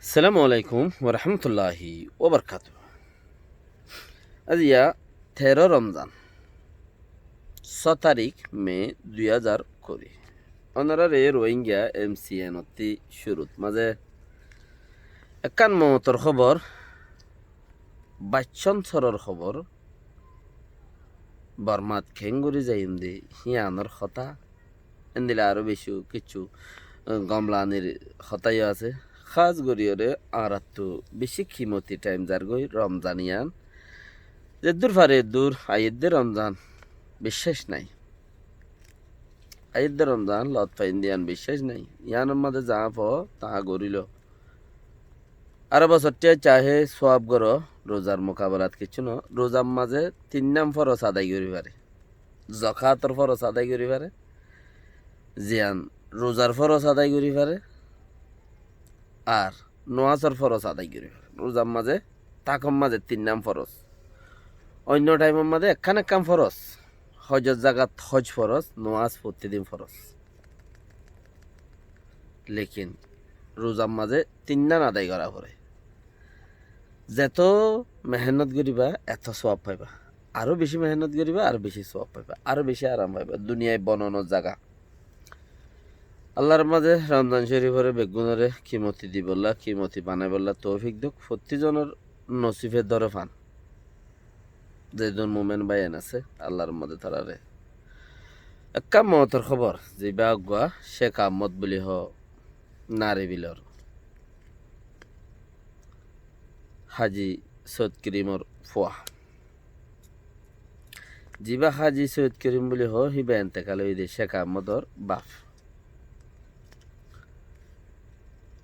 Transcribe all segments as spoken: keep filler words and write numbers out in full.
Assalamu alaikum warahmatulláhi wabarakátuhu. Aijja teró Romzan, só tarík me dui házar kuri. Ónorare Rohingya M C N ottú cúrut mazé ekkán moutor hóbor, baiccón soror hóbor, Bormat keéngorí zaiyum de híyanor hotá, endilla aró bicí kessú, eh, gom lanir hotá yó asé. Hás goríyoré añáráttu bicí kimoti thaim zargói Romzan yián. Zeddúr fare eddúr aiyér de Romzan, biccác nái. Aiyér de Romzan, lot faiyum de yián biccác nái. Yiánor mazé zaá fo, taá gorí lo. Aró bosór thiañ cahé suwab goró, ruzar mukabelat kessú no. Ruzar mazé tinnán foros adai gorí fare. Zokátor foros adai gorí fare, ziyán ruzar foros adai gorí fare, ar nuwásor foros adai gorí fare. Ruzar mazé, tákor mazé tinnán foros. Oinno thaimor mazé ekkán ekkán foros. Hozor zagat hoz foros, nuwás fottí din foros. Lekin ruzar mazé tinnán adai gorá foré. Zeto mehénnot goríba, eto suwab faiba. Aró bicí mehénnot goríba, aró bicí suwab faiba, aró bicí aram faiba. Duniyai bononor zaga. Allar mazé Romzan córiforé beggúnoré kimoti dibolla, kimoti banaibólla toufik douk. Fottí zonor nosibe dóre fán. Zedún mumin báiyain asé, Allar mazé tarare. Ekkán moutor hóbor, zibá uggúa Cék Ahmod buli hoó, Naribilor Haji Soid Kerimor fua. Zibá Haji Soid Kerim buli hoó, híba entekal óiye de Cék Ahmodor baf.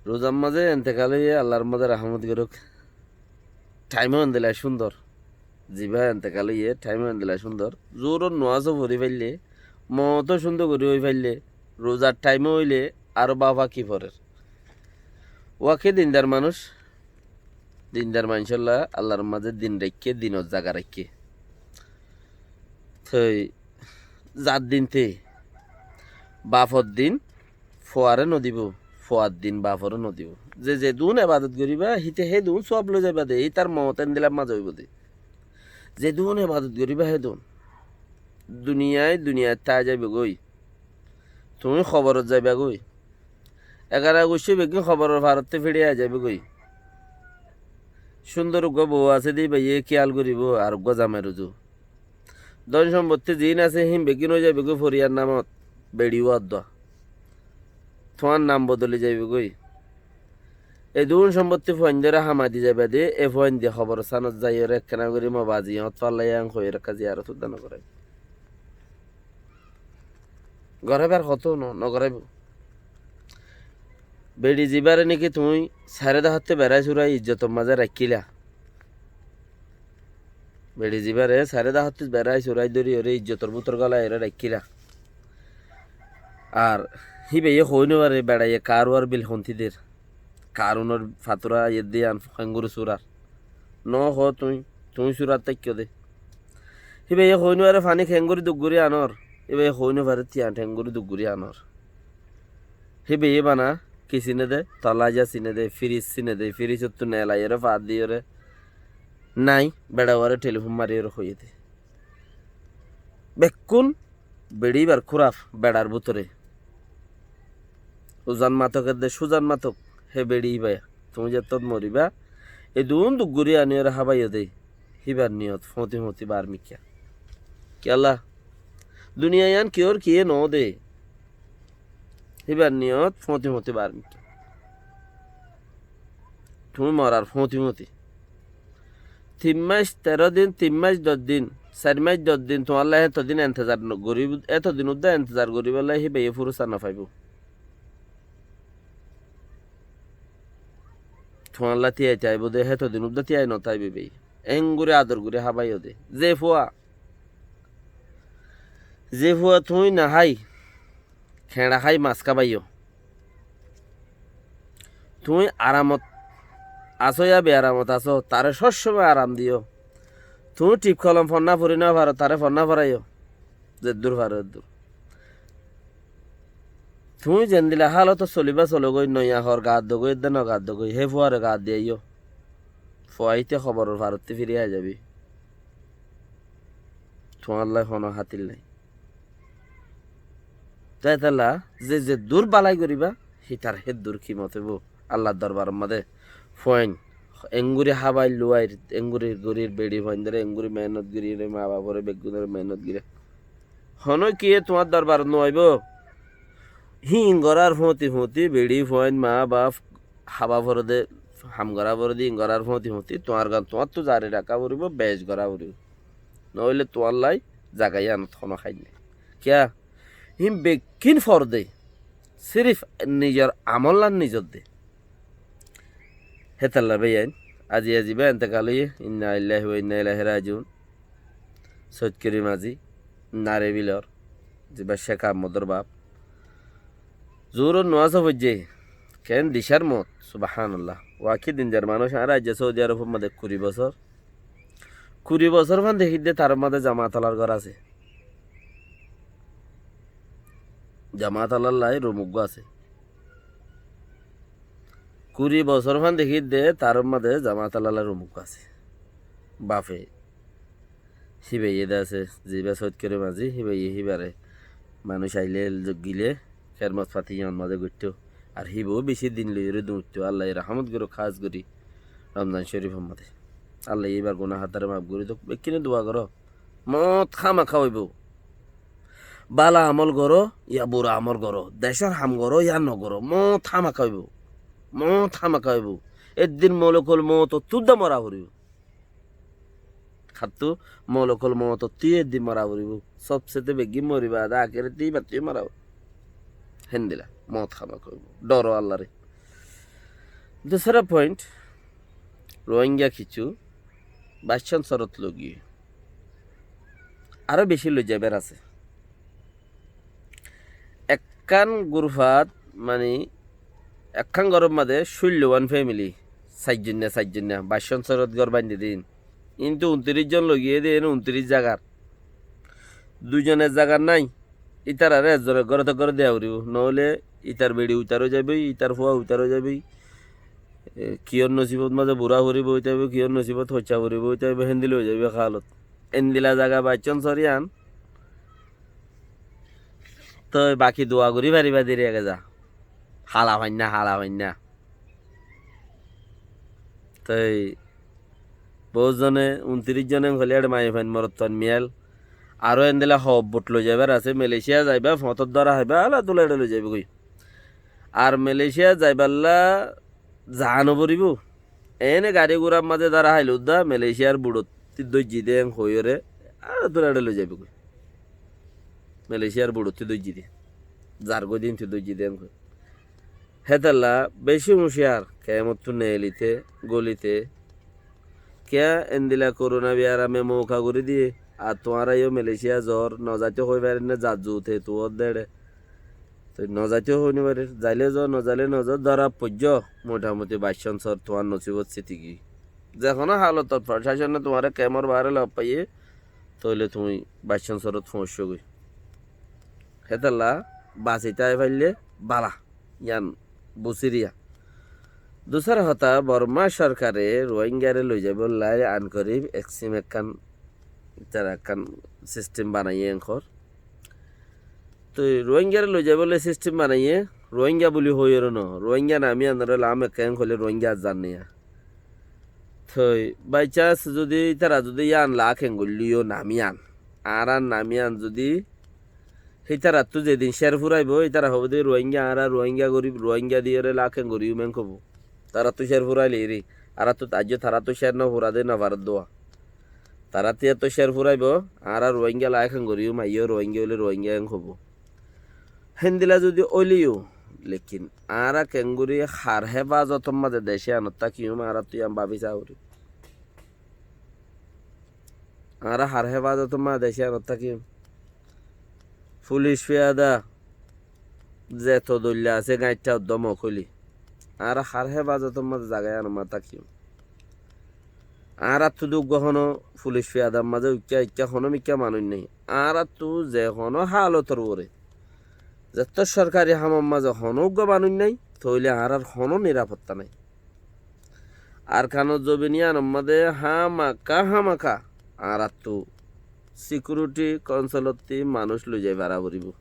Ruzar mazé entekal óiye, Allar mazé rahámot gorók. Thaim ó endilla cúndor. Zibá entekal óiye, thaim ó endilla cúndor. Zuhuror nuwás ó fori faille, mout ó cúndor gorí ói faille, ruzar thaim ó óile aró baf ki forer. Waki dindar manúic, dindar maincólla Allar mazé din raikké, dinor zaga raikké. Toi zar din te, bafor din fuare no dibo, fuar din bafore no dibo. Ze zedún ebadot goríba, híte hédun suwab loi zaiba de, hítar mout endilla mazé óibo de. Zedún ebadot goríba hédun. Duniyai, duniyai tái zaibo goi. Tuñí koborot zaiba goi. Egara guccí beggín koboror farottú fíçi ai zaibo goi. Cúndor uggúa bou asé de íbaye kiyal goríbo, ar uggúa zamai ruzu. Don sombottí ziín asé hín beggín ói zaibo goi foriyar namot, beçi uwá uddúa. Tuáñr nam bodoli zaibo goi. Edún sombottí fuaindóre hamai di zaiba de, e fuaindí koborstanot zaiyoré ekkená gorí mobazi yót fallaiya en hoiyóre ekká ziyarot uddá no goráibo. Goráibar hotá no, no goráibo. Beçi zibáre niki tuñí sairó dahottí berai surai ijjotor mazé raikkíla. Beçi zibáre sairó dahottí berai surai dóriyoré ijjotor bútore golaiyóre raikkíla. Ar híbaye hoói no fare beçaiye karuwar bil hontí der. Karunor fatura aiyér de yián keéngorí surar. No hoó tuñí, tuñí surar táikko de. Híbaye hoói no fare faní keéngorí duk gorí anor. Híbaye hoói no fare tiañ keéngorí duk gorí anor. Híbaye bana ki sine de, tola aja sine de, firis sine de, firisottú nelaiyóre faat diyoré. Nái, beçaware telifón mariyóre hoiyé de. Bekkún beçi íbar kúraf beçar bútore. Uzan matok edde cúzan matok, hé beçi íba. Tuñí zettót moriba, edún duk gorí aniyóre hábaiyo de, híbar niyot fóñti fóñti bar mikká. Kiyólla? Duniya yián kiyór kiyé noó de. Híbar niyot fóñti fóñti bar mikká. Tuñí morar fóñti fóñti. Tin mac teró din, tin mac doc din, sair mac doc din, tuáñlla hétodin entezar no-, gorí-, hétodin uddá entezar goríbolla híbaye furusa no faibó. Tuáñlla tíai táibo de, hétodin uddá tíai no táibo íbaye. Engorí ador gorí hábaiyo de. Ze fua, ze fua tuñí no hái, keñça hái mas kábaiyo. Tuñí aramot asó ya bearamot asó, taré sób somoi aram diyó. Tuñí thík kolom fonná fori no faro, taré fonná foraiyó. Zeddúr faro eddúr. Tuñí zendila hálotot solibá sologói, noiya hoor gaat dogói, edde no gaat dogói, hé fuare gaat diyaiyó. Fua íte hoboror farottí firi ai zabi. Tuáñlla honó hátil nái. Te hétolla ze zeddúr bálai goríba, hítar héddúr kimot óibo. Allar dorbaror mazé fuain enguri hábai luair, enguri gorír beçi fuaindóre, enguri mehénot gorír, mabafore beggúnore mehénot gorír. Honókiye tuáñr dorbarot no aibó. Híin gorár fúñti fúñti, beçi fuain, mabaf, hába forede, ham gorá forede, híin gorár fúñti fúñti, tuáñr gan tuáñttu zari raká foribó, bec gorá foribó. Noóile tuáñllai zaga yíanot honó háin nái. Kiyá? Híin bekkín forde, sirif nizor amollán nizor de. Hétolla bái ain, azi azi bái entekal óiye, inna lillahi wa inna ilaihi rajiun. Sóid Kerim Azi, Nare Bilor, zibá Cék Ahmodor baf. Zuhuror nomás foijjé, keén dicár moot, subhánallah. Waki dinjar manúic, añára aijja Saudi Arobor mazé kuri bosór. Kuri bosór fán dekídde tar mazé jamaat olar gór asé. Jamaat olar lai rum uggúa asé. Kuri bosór fán dekídde tar mazé jamaat olar lai rum uggúa asé. Bafe. Híbaye de asé, zibá Sóid Kerim Azi, híbaye híbare manúic aile gile, kermot fati yían mazé goittó. Ar híbou bicí din loiyóre duñittó, Allaye rahámot gorók hás gorí Romzan Córifor mazé. Allaye íbar guná hátaré maf gorí douk, bekkúne dua goró. Moot hámaká óibo. Bála amol goró, ya bura amol goró, decór ham goró, ya no goró, moot hámaká óibo. Moot hámaká óibo. Eddin molokol mootottú dé mora foribó. Hattú molokol mootottú eddin mora foribó. Sobsete beggín moriba de, akérottú íbattú mora foribó. Héndilla, moot hámaká óibo. Dhoro Allaré. Dusára point, Rohingya kissú baccán sorot logiyé. Aró bicí loi zaibar asé. Ekkán gurfat, mani, ekkán góror mazé cúllo wán femili, sairzoinna, sairzoinna, baccán sorot gór baindí din. Kintu untiríc zon logiyé de, ene untiríc zagar. Duizonor zaga nái, ítararé ekzonor górottú gór deya foribó. Noóile ítar beçi uitar ói zaibói, ítar fua uitar ói zaibói. E, kiyór nosibot mazé bura foribó ói zaibói, kiyór nosibot hoicca foribó ói zaibói, héndilla ói zaibói hálot. Endilla zaga baccán sor yían. Toi baki dua gorí faribá de re age za. Hala fainna, hala fainna. Toi bout zone, untiríc zone hoilé ére maiyafuain morotfuain miyal. Aró endilla hobbot loi zaibar asé, Malaysia zaiba, fotót dóra háiba, ala dula ére loi zaibói. Ar Malaysia zaibálla za no foribó. Ene gari gurar mazé dóra háile uddá Malaysiar buçottí dóijji de en hoiyóre, aró dula ére loi zaibói. Malaysiar buçottí dóijji de. Zargói de intú dóijji de en hoi. Hétolla bicí uñciyar, kemottú neelite, gólite. Kiyá endilla korona biyarame mouka gorí diye, ar tuáñra yó Malaysia zor, no zaito hoi farinné, zat zute tuwór deçe. Toi no zaito hoi no farir, zaile zo, no zaile no zo, dóra foijjó, motamuti baccán sor tuáñr nosibot siti giyói. Ze honó halotot procacone tuáñre kemor baáre lofaiye, tóile tuñí baccán sorot foóñiccógoi. Hétolla basitái faille bála, yían busíriya. Dusára hotá, Borma sorkare Ruáinggare loi zaibólla ankorib eksim ekkán, tará ekkán sistem banaiyé enkor. Toi Ruáinggare loi zaibólla sistem banaiyé, Ruáingga buli hoiyóre no, Ruáingga nam yíanoré lam ekká en hoilé Ruáingga ar zan niya. Toi by chance zudi ítara zudi yían lak en goillé yó nam yían, añárar nam yían zudi hítarattú zedin cér furaibó, ítara hoibó de Ruáingga, añára Ruáingga gorí, Ruáingga diyóre lak en gorí yó men hoibó. Tarattú cér furaile eri, añárattú aijjó tarattú cér no fura de no faredde. Tarattú yíattú cér furaibó, añára Ruáingga lak en gorí yó maiyó Ruáingga óile Ruáingga en hoibó. Héndilla zudi óile yó, lekin añára keéngorí har héfazotor mazé dec yíanot tákiyum, añárattú yían báfi saá foribó. Añára har héfazotor mazé dec yíanot tákiyum. Fulic fiyada zeto dóilla asé, gañiththá uddúa mok óile. Añára har héfazotor mazé zaga yíanot tákiyum. Añárattú de uggúa honó fulic fiyadar mazé uikká, uikká honó mikká manúic nái. Añárattú ze honó hálotor uore Zettó sorkari hamor mazé honó uggúa manúic nái, tóile añárar honó nirafotta nái. Arkanor zobin yíanor mazé hámaka hámaka añáráttu sikiuriti kaunsilottí manúic loizai fara foribóu.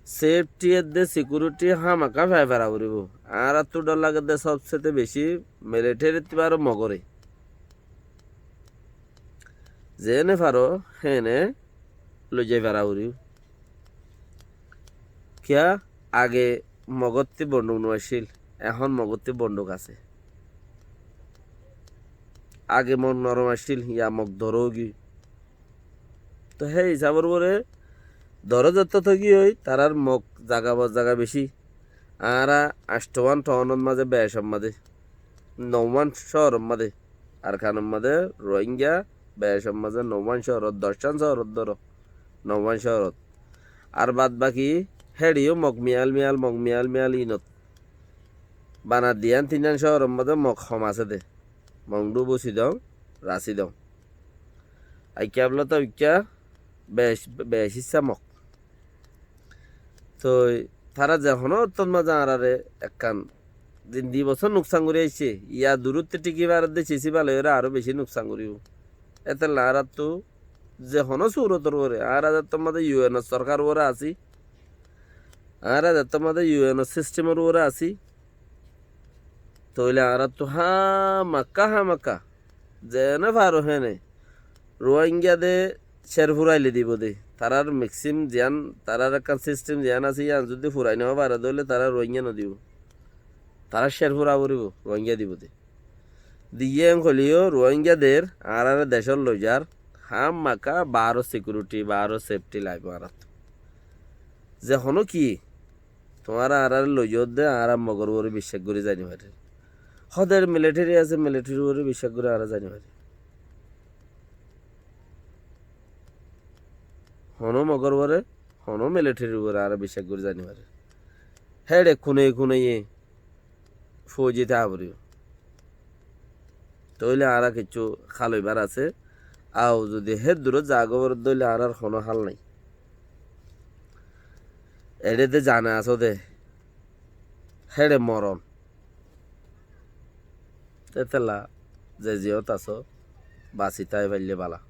Sefti edde sikiuriti hámaka fai fara foribóu. Añáráttu dhor lagedde sobsete beci militarittú baró Mogoré. Zeéne faro héne loizai fara foribóu. Kiyá? Age Mogottí bonduk no accíl, ehón Mogottí bonduk asé. Age Mog norom accíl, yá Mog doró óigiyoi. Tóu hé hísabor uore doró zettó táigiyoi, tarár Mog zaga bor zaga beci. Añára anctowán toónor mazé becor mazé, nouwán cóoror mazé, Arkanor mazé Ruáinga becor mazé nouwán cóorot, doccán cóorot dóro, nouwán cóorot. Ar bad baki héçe yó Mog miyal miyal, Mog miyal miyal inot. Bana diyán tinnán cóoror mazé Mog hom asé dé. Mongdu, Busidong, Rasidong. Aikká bóle tóu ikká bec, bec issá Mog. Toi tará ze honó ottót mazé añáráre ekkán din di bosór nuksan gorí aiccé, yá durótte thíki faredde císi bálaiyóre aró bicí nuksan goríbou. Étella añáráttu ze honó surotor uore, añára zettót mazé yu en or sorkar uore así, añára zettót mazé yu en or sistemor uore así, tóile añáráttu hámaka hámaka zeéne faro héne Ruáinga de cér furaile dibou de. Tarár meksim ziyán, tarár ekkán sistem ziyán asé, yían zudi furai no fare dóile tará Ruáinga no dibou. Tará cér fura foribóu, Ruáinga dibou de. Diyé en hoilé yó Ruáinga der añáráre decót loizar, hámaka baáror sikiuriti, baáror sefti laibóu añáráttu. Ze honó ki, tuáñra añáráre loizódde, añára Mogor uore biccác gorí zai no farir. Hóder militari asé, militarir uore biccác gorí añára zai no farir. Honó Mogor uore, honó militarir uore añára biccác gorí zai no farir. Héçe kunaye kunaye fouji táa foribóu. Tóile añára kiccú hál óibar asé. Au zudi hé durót zaa goboródde óile añárar honó hál nái. Eçé de zane asó de, héçe moron. Étella ze ziyót asó, basi tái faille bála.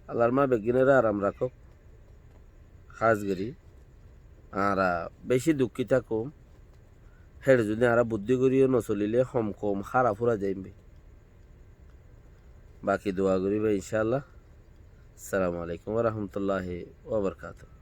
Allar ma beggúnore aram rakók. Hás gorí añára bicí dukkí tákom, héçe zudi añára buddí goríyo no solilé hom koum hára fúra zaiyum bái. Baki dua goríba incálla. Assalamu alaikum wa rahmatullahi wa barakatuhu.